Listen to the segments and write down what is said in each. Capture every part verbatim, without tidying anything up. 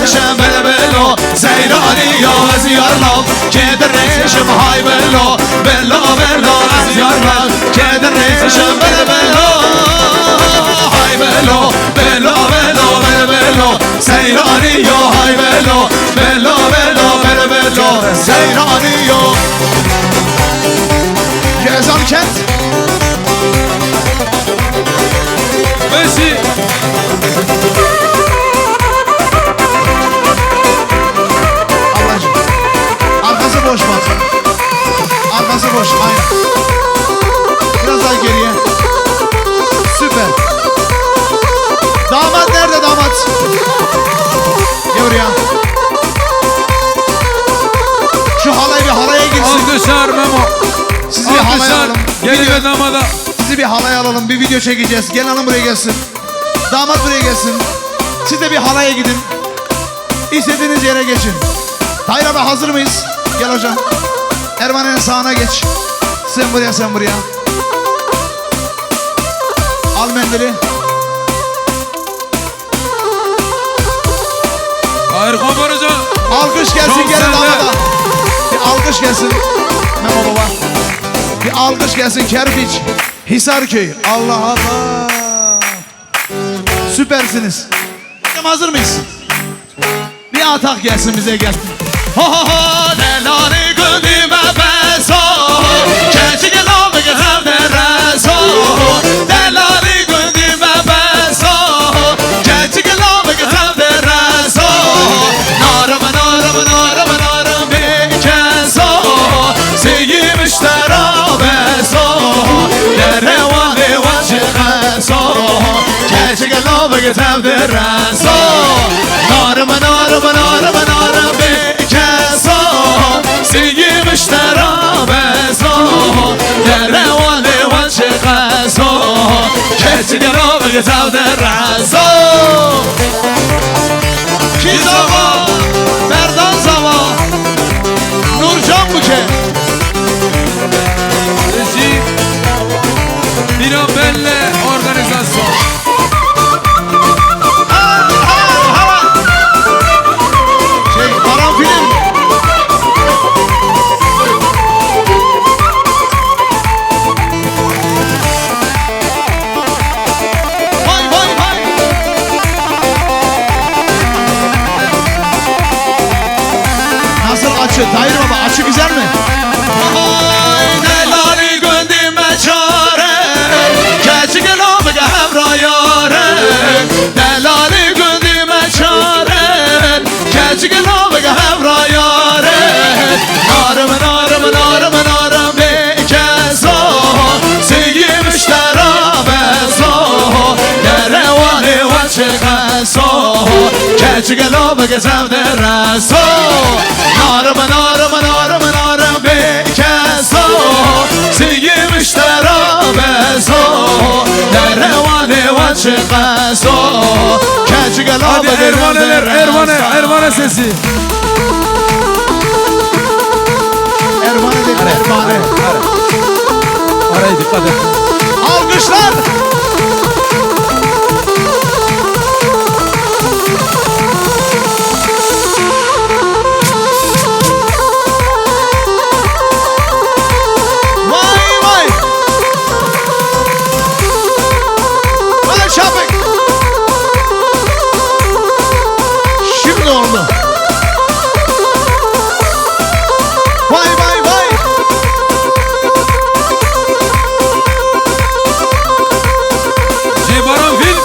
Şem belo belo, seyranî yo ez yarlam, kê dirêşim hay belo, belo belo ez yarlam, kê dirêşim belo belo, hay belo, belo belo, belo belo, seyranî yo hay belo, belo belo, belo belo, seyranî yo. Gezal Kent. Messi. Ablacığım. Arkası boş bak. Arkası boş. Aynen. Biraz daha geriye. Süper. Damat nerede damat? Gel buraya. Şu halay bir halaya girsin. Alkışlar Memo. Sizi bir halaya alalım. Alkışlar gelin ve damada. Sizi bir halay alalım, bir video çekeceğiz. Gelin hanım buraya gelsin. Damat buraya gelsin. Siz de bir halaya gidin. İstediğiniz yere geçin. Tahir abi hazır mıyız? Gel hocam. Erman'ın sağına geç. Sen buraya, sen buraya. Al mendili. Tahir Komar Hoca. Alkış gelsin, gelin damada. Bir alkış gelsin. Memo baba. Bir alkış gelsin Kerpiç. Hisarköy. Allah Allah. Süpersiniz. Hocam hazır mıyız? Bir atak gelsin bize gelsin. Ho ho ho, delalî gundî me beso. Keçik lavik hevde reso. Delalî gundî me beso. Keçik lavik hevde reso. Narim, narim, narim, narim bê keso. Siyî miştera beso. Dere wane waçi qeso. Keçik lavik tevde reso. Narim, narim, narim, narim bê keso. Singî miştera beso. Dere wane waçi qeso. Keçik lavik tevde reso. Kî zava, Berdan zava, Nurcan Buke. Reji, Bîra Belle, organizasyon. Şey, karanfil. Vay, vay, vay. Nasıl açı? Tahir Baba, açı güzel mi? Ay, delalî gundî me çare, keçik lavik hevra yare. Delalî gundî me çare, keçik lavik hevra yare. Narim, narim, narim, narim bê keso. Singî miştera beso. Dere wane waçi qeso. Keçik lavik tevde reso. Narim, narim, narim, narim bê keso. Singî miştera beso. Dere wane waçi qeso. Keçik lavik tevde reso. Hadi Ermaneler, Ermane, Ermane sesi. Ermane dedim, Ermane. Araya dikkat et. Alkışlar. Vay, vay. Vay, Şafik. Şimdi oldu. Vay, vay, vay. Jê Baran Fîl.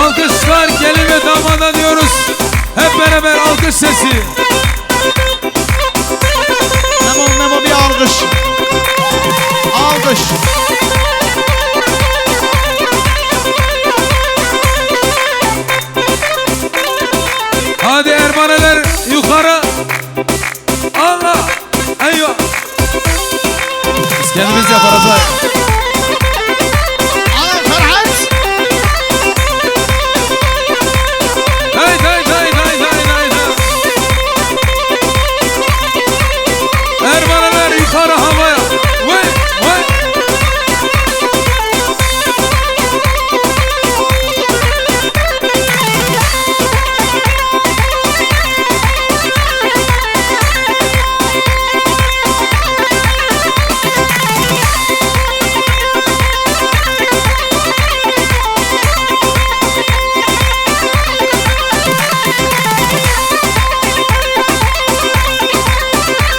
Alkışlar gelin ve damada diyoruz. Hep beraber alkış sesi. Memo, Memo, bir alkış. Alkış. Hadi Ermaneler yukarı. Allah. Eyvah. Biz kendimiz yaparız ha. Ana Ferhat.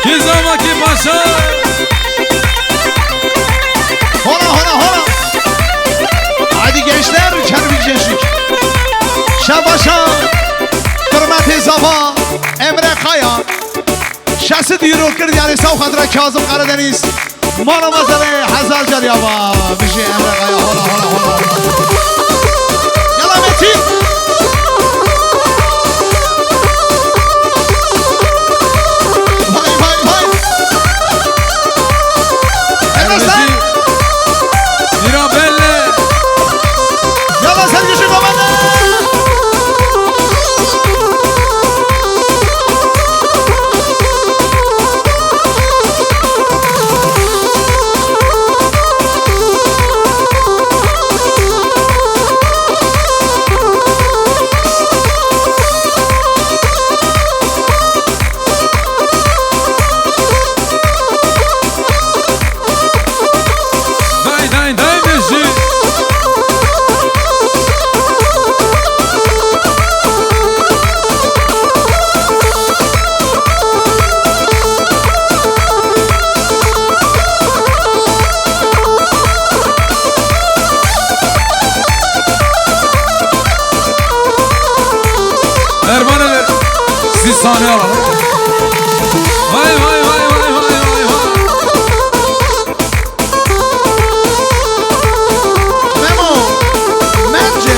Kizama ki başa. Hola, hola, hola. Haydi gençler, çarpı gençlik. Şabaşa. Hürmeti Zava. Emre Kaya. Şasi dîrokir, yani sağ xatira Kazım Karadeniz. Mala mazele, hezar car ya ba. Biji Emre Kaya, hola, hola, hola, hola. Yala Metin. Vay, vay, vay. Emre sen. Mira Belle. Yala sen gücü babana. Day, day, day, Mejî. Erman Ömer, siz sahneye alalım. Vay, vay, vay. Memo, Mence.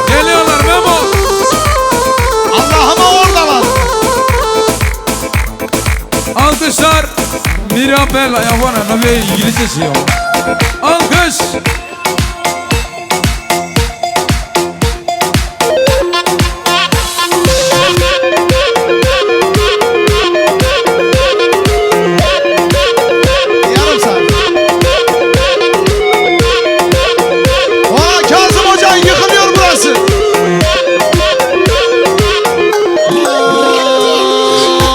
Geliyorlar Memo. Allah'ıma oradalar. Alkışlar. Mira Bella, ya bana ne be İngilizce şey yok. Alkış. Yarım saat. Valla Kazım Hoca, yıkılıyor burası.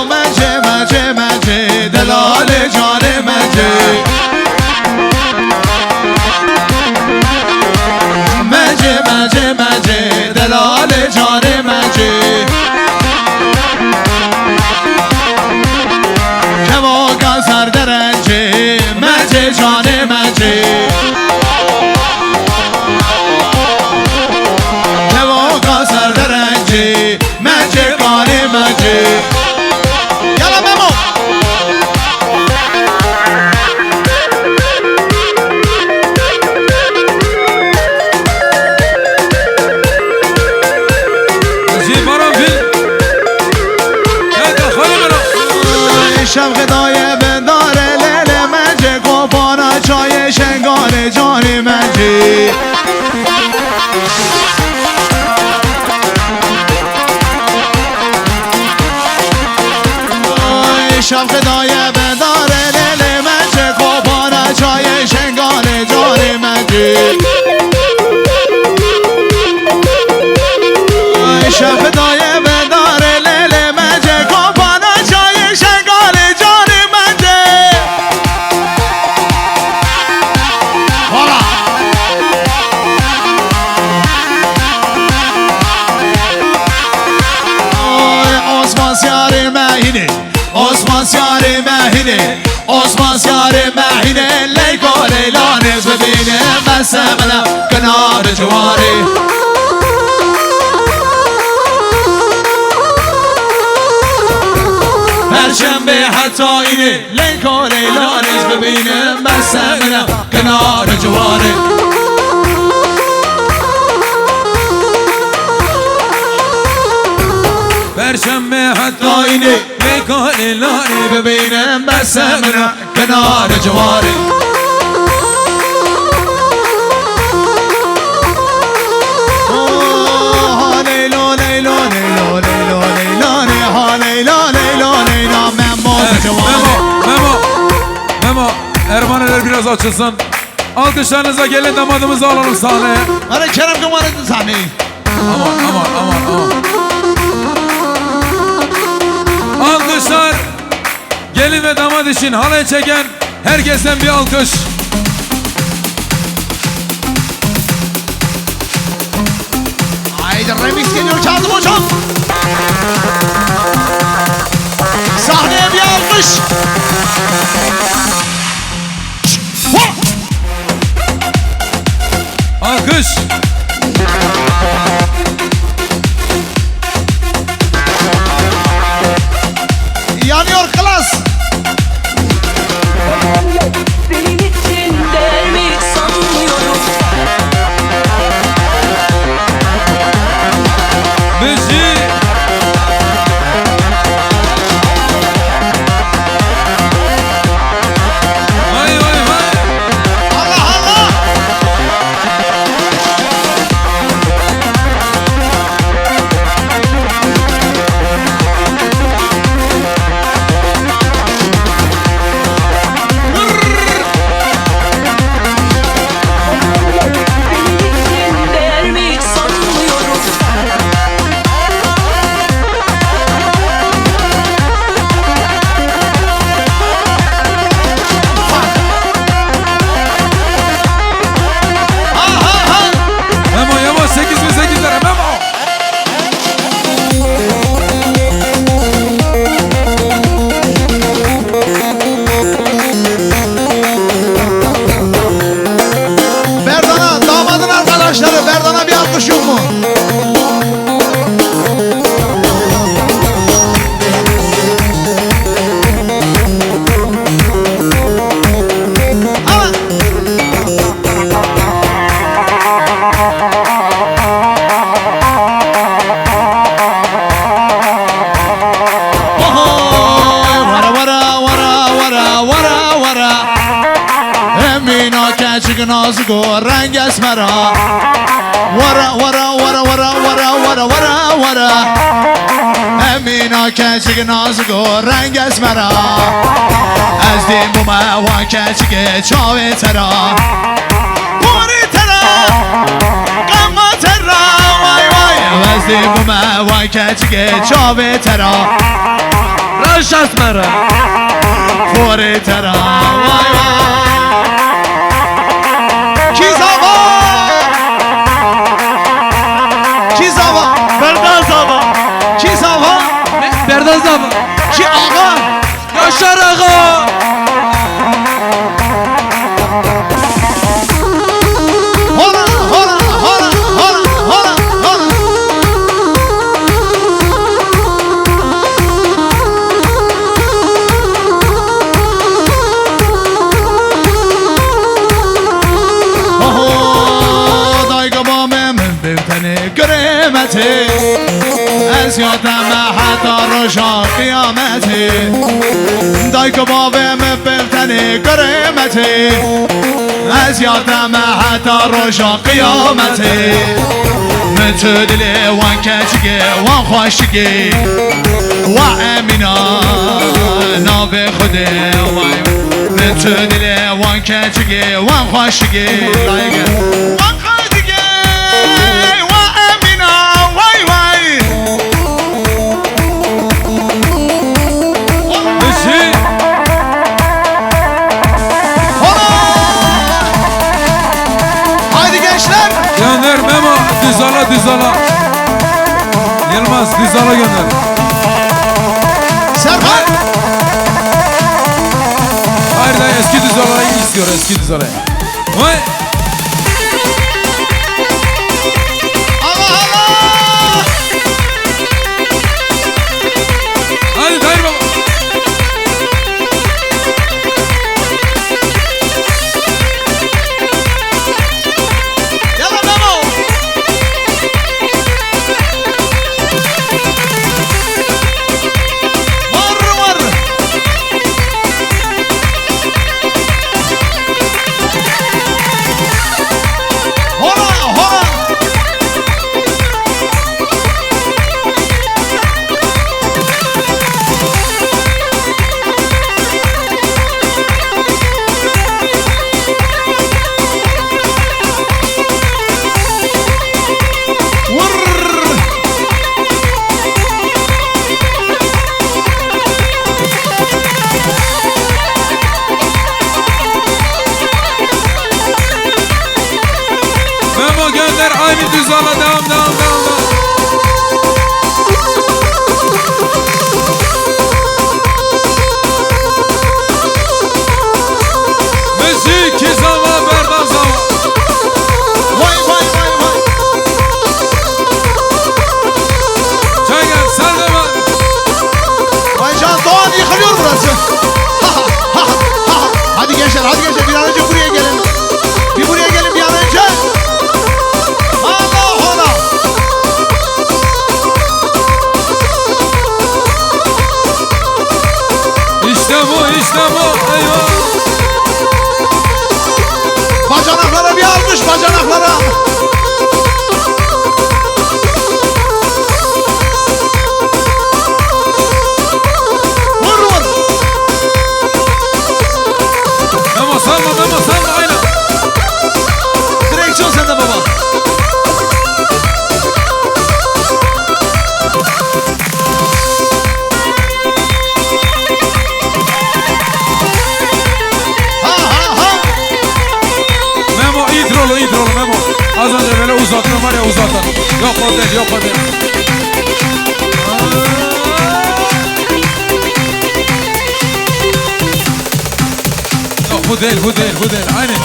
Mece, mece, mece, delale cane mece. Mece, mece, mece, delale cane mece. Kevoka ser derence, mece cane mece. Kevoka ser derence, mece cane mece. Yala Memo. Jê baran vî. Kaka xwelê min a. Şevqê daye bendare lele mence, kopana çayê şengale canê mence. Ay, şevqê daye bendare lele mence, kopana çayê şengale canê mence. Ay, şevqê daye bendare lele mence, kopana çayê şengale canê mence. Hola. Oy, Osman Siyarê me hînê, Osman Siyarê me hînê, Osman Siyarê me hînê, Leyko Leylanê ez bibînim, bese min e, kinar ciwarê. Perşembe heta înê, Leyko Leylanê ez bibînim, bese min e, kinar ciwarê. Perşembe heta înê, Leyko Leylanê bibînim, bese min e, kinar ciwarê. Oh, ha leylo, leylo, leylo, leylo, leylo, ne, ha leylo, leylo, leylo, Memo, evet, ciwarê. Memo, Memo, Memo, Erman Eler biraz açılsın. Alkışlarınızla gelin damadımızı alalım sahneye. Hadi Kerem Kemal edin sahneyi. Aman, aman, aman, aman. Alkışlar gelin ve damat için halay çeken herkesten bir alkış. Haydi remix geliyor Kazım Hocam. Sahneye bir alkış. Alkış. Yanıyor klas. Senin için değerli sanmıyorum. Müziği. Vay, vay, vay. Allah, Allah. Memo, Memo, sekiz bin sekiz lira, Memo. Berdana, damadın arkadaşları, Berdana bir alkış yok mu? Ama Ohoy, wara, wara, wara. Emîna keçik nazik û reng esmer a. Wara, wara, wara. Emîna keçik nazik û reng esmer a. Ez dîm bûme wan keçikê çavê te ra. Porê te ra, qema te ra, vay, vay. Ez dîm bûme wan keçikê çavê te ra. Reş esmer e. Porê te ra, vay, vay. Kî zava? Kî zava? Berdaz ava. Kî zava? Berdaz ava. Kî ava? Yaşar ağa! Hola, hola, hola. Oho, dayka bame min Bêvtenê girê me tê, ez ya te me heta roja qiyametê. Dayk û bavê min bêvtenê girê me tê, ez ya te me heta roja qiyametê. Min tu dilê wan keçikê, wan xweşikê, wa Emîna navê Xwedê, way. Min tu dilê wan keçikê, wan xweşikê, layge. Wan Xwedikê, wa Emîna, way, way. Hola! Haydi gençler! Gönder Memo, düz ala, düz ala. Yılmaz, düz ala gönder. Serkan! Hayır, hayır, eski düz alayı istiyor, eski düz alayı. Vay! Allah Allah! Hadi Tahir Baba. Yalla Memo. Var, var. Hola, hola. Vurr. Memo gönder, aynı düz ala, devam, devam, devam, devam. Hadi gençler, hadi gençler, bir an önce buraya gelin. Bir buraya gelin, bir an önce. Allah Allah. İşte bu, işte bu. Eyvah. Bacanaklara bir alkış, bacanaklara. Vur, vur. Memo, salma, Memo, salma, aynen. Direksiyon sende baba. Ha, ha, ha. Memo, iyi troll, iyi troll, Memo. Az önce böyle uzattın var ya, uzattın. Yok, o değil, yok, o değil. Yok, bu değil, bu değil, bu değil. Aynen.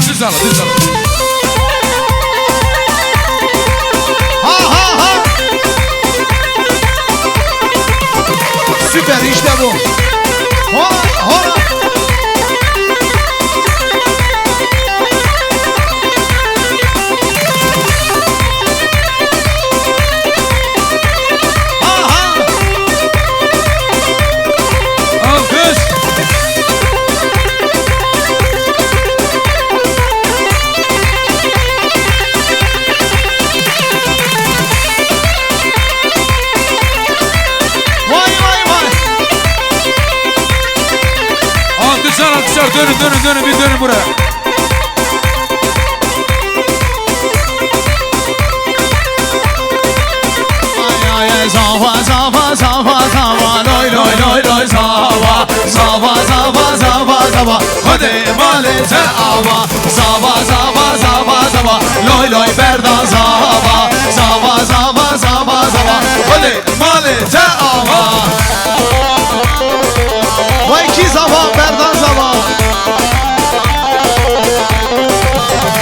Düz ala, düz ala. Ha, ha, ha. Süper, işte bu. Ho, ho. Aha! Alkış! Vay, vay, vay! Alkışlar, alkışlar, dönün, dönün, dönün, bir dönün buraya. Ay, ay, ay, zava, zava, zava, zava, loy, loy, loy, loy, zava, zava, zava, zava, zava, hadi malê te ava, zava, zava, zava, zava, loy, loy, berdan zava, zava, zava, zava, zava, hadi malê te ava. Vay ki zava, berdan zava.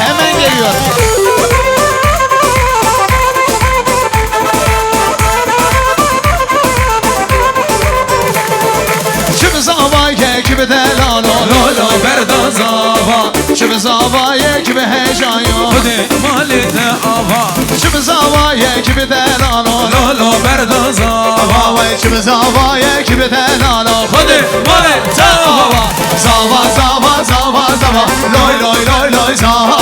Hemen geliyor. Çi bi zavayek bi delalo, lo, lo, berdan zava. Çi bi zavayek bi hejayo. Hadi malê te ava. Çi bi zavayek bi delalo, lo, lo, berdan zava. Vay, çi bi zavayek bi delalo. Hadi malê te ava. Zava, zava, zava, zava. Loy, loy, loy, loy, zava.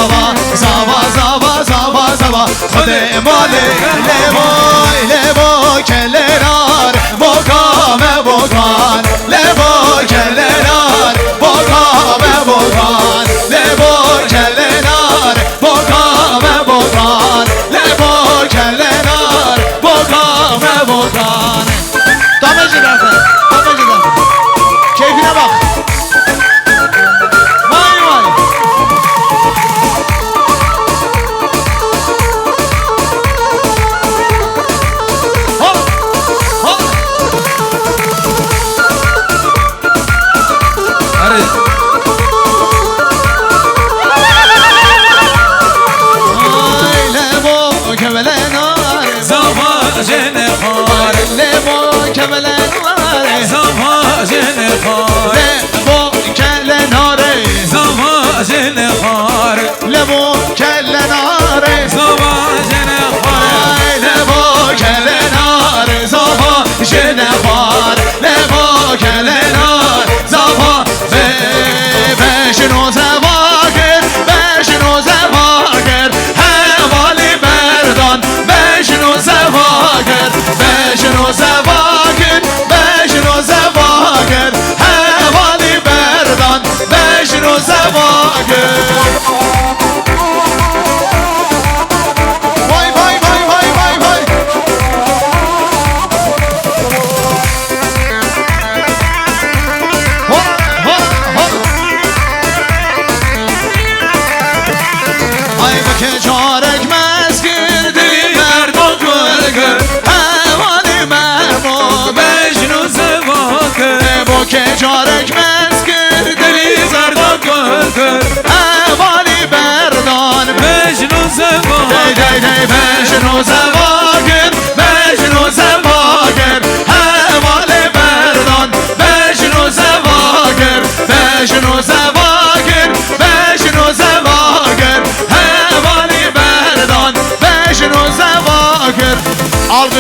Zava, zava, zava, zava. Xwedê malê. Lê boy, lê bo kelerar, boka me bokan. Lê bo kelerar, boka me bokan. Lê bo kelerar, boka me bokan. Lê bo kelerar, boka me bokan. Damê jî derxe, damê jî derxe. Keyfine bak. Vay vay. Hop, hop. Erê. Ay, lebo kevele nare. Zava jene xare. Lebo kevele nare. Zava jene xare. Lebo kele nare. Zava jene xare. Lebo kele nare. Zava jene xare. Ay, lebo kele nare. Zava jene xare. Lebo kele nare. Zava Be-, beşino zeva kir, beşino zeva kir, hevalî berdan, beşino zeva kir, beşino zeva kir, beşino zeva kir, hevalî berdan, beşino zeva kir. Vay, vay, vay, vay, vay, vay. Ho, ho, ho. Ay, bo ke carek mez kir, dilî merdo gul kir. Hevalî Memo, Mecnû zeva kir. Bo ke carek mez kir, dilî merdo gul kir. Hevalî Berdan, Mecnû zeva. Dey, dey, dey, Mecnû zeva kir, Mecnû zeva.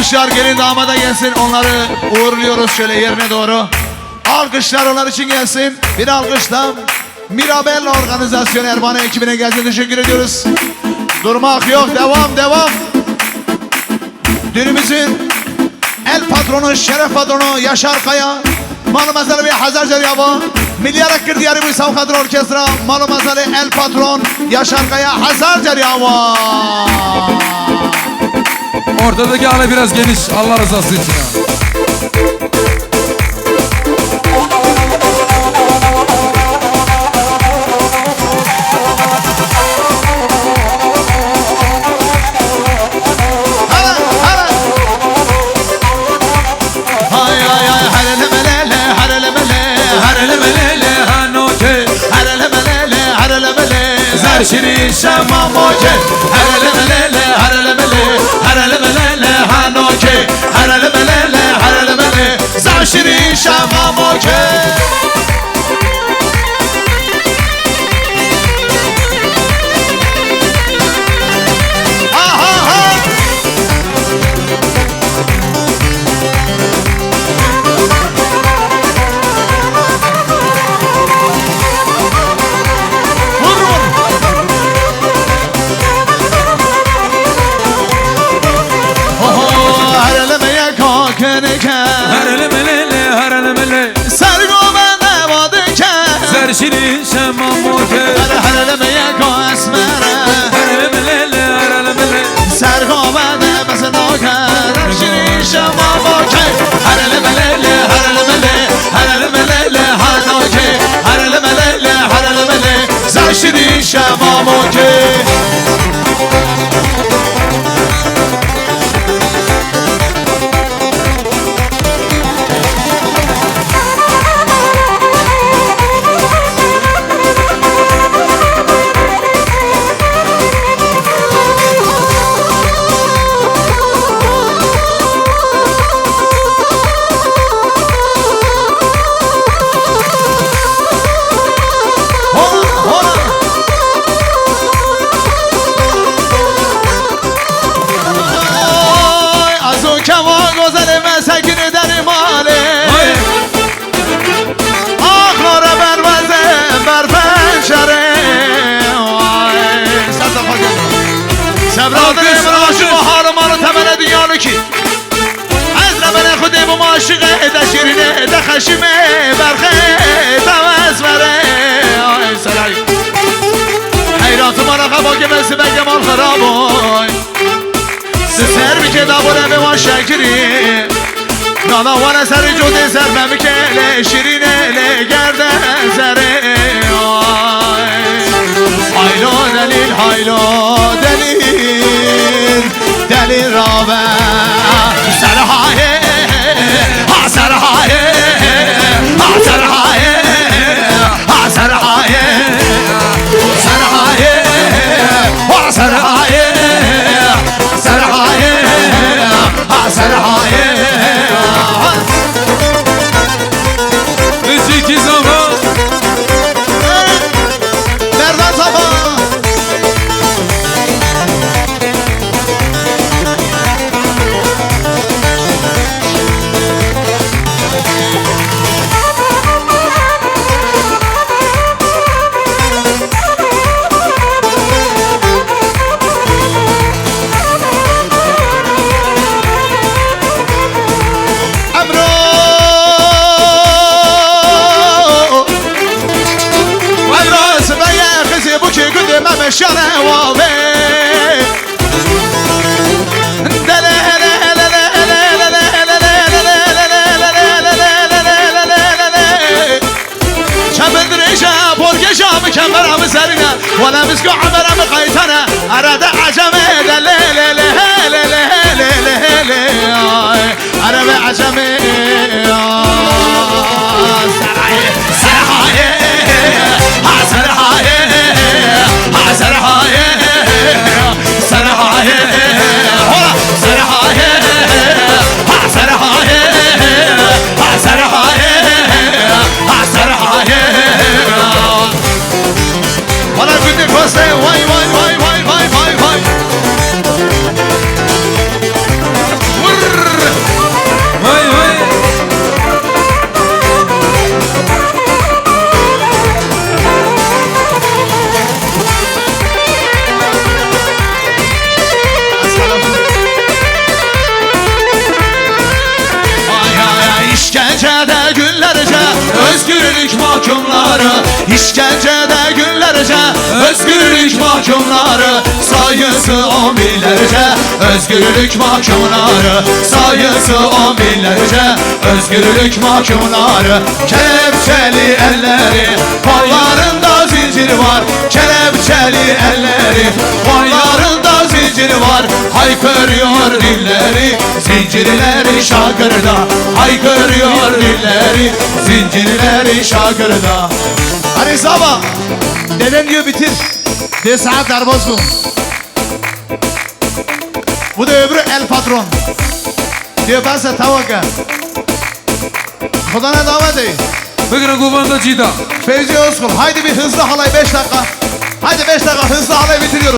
Alkışlar gelin damada gelsin. Onları uğurluyoruz şöyle yerine doğru. Alkışlar onlar için gelsin. Bir alkış da Mirabel Organizasyon Erbane ekibine gelsin. Teşekkür ediyoruz. Durmak yok. Devam, devam. Düğünümüzün el patronu, şeref patronu Yaşar Kaya. Mal û mezelê wê hezar carî ava. Milyarek kir diyarî bû Sewqedir Orkestra. Mal û mezelê el patron Yaşar Kaya hezar carî ava. Ortadaki alan biraz geniş. Allah rızası için ya. Hele, hele. Hay, hay, hay, herele melele, herele mele, herele melele, hanoke, herele melele, herele mele, zerşiri şema moke, herele melele, herele mele, herele melele, hanoke, herele melele, herele mele, zerşiri şema moke. Ha, ha, ha. Vur, vur. Oho, hereleme yeka keneke. Hereleme lele, hereleme le. Sergo bende vadike. Zerşini şema moke. Her hereleme yeka esmere. Hereleme lele, hereleme le. Sergo bende mesnoke. Zerşini şema moke. Hereleme lele, hereleme le. Hereleme lele, hanoke. Hereleme lele, hereleme le. Zerşini şema moke. Oy, azo keva gozelê me sekine derê malê. Oy. Axlare berweze berfeşere. Oy, sen de bak. Sebra Alkış, dere bana şu alkış. Baharı marı temele dünyalı ki. Ez rebenê Xwedê bûm aşiqê, de şîrînê, de xeşîmê, berxê, de wezverê. Ay, seray. Heyratî mara xebakê me sibe kemal xiraboy. Si ser bike da bore be wa şekirî. Nana wane serî codê ser me bike, lê şîrînê, lê gerde zerê. Ay. Haylo delîl, haylo delîl. Delî rabe. Serhaye, ha serhaye, ha serhaye, ha serhaye, serhaye, ha serhaye, serhaye, ha serhaye. Müzik zaman. Merdan Safa. Emro. Emro sibeye xizê bûkê gundê me meşyane wavê. Çepin dirêje, porkeşa min kemera min serîne. Wele min zgo emera min qaytane. Erede ecemê de lê, lê, lê, hê, lê, lê, hê, lê, lê, hê, lê, ay. Erebe ecemê, ay. Serhaye, serhaye, ha serhaye, ha serhaye. Serhaye, hola, serhaye, ha serhaye, ha serhaye, ha serhaye. Hola, gundê Kostê, vay, vay, vay. Vurr! Mahkumları, işkencede günlerce özgürlük mahkumları, sayısı on binlerce özgürlük mahkumları, sayısı on binlerce özgürlük mahkumları. Kelepçeli elleri, kollarında zincir var. Kelepçeli elleri, kollarında zincir var. Haykırıyor dilleri, zincirleri şakırda. Haykırıyor dilleri, zincirleri şakırda. Hadi Saba, deden diyor bitir. De saat derbas bû. Bu da öbürü El Patron. Diyor ben size tavaka. Xwedana davet ey. Bigire govenda cî de. Fevzi Özkul. Haydi bir hızlı halay, beş dakika. Haydi beş dakika hızlı halay bitiriyoruz.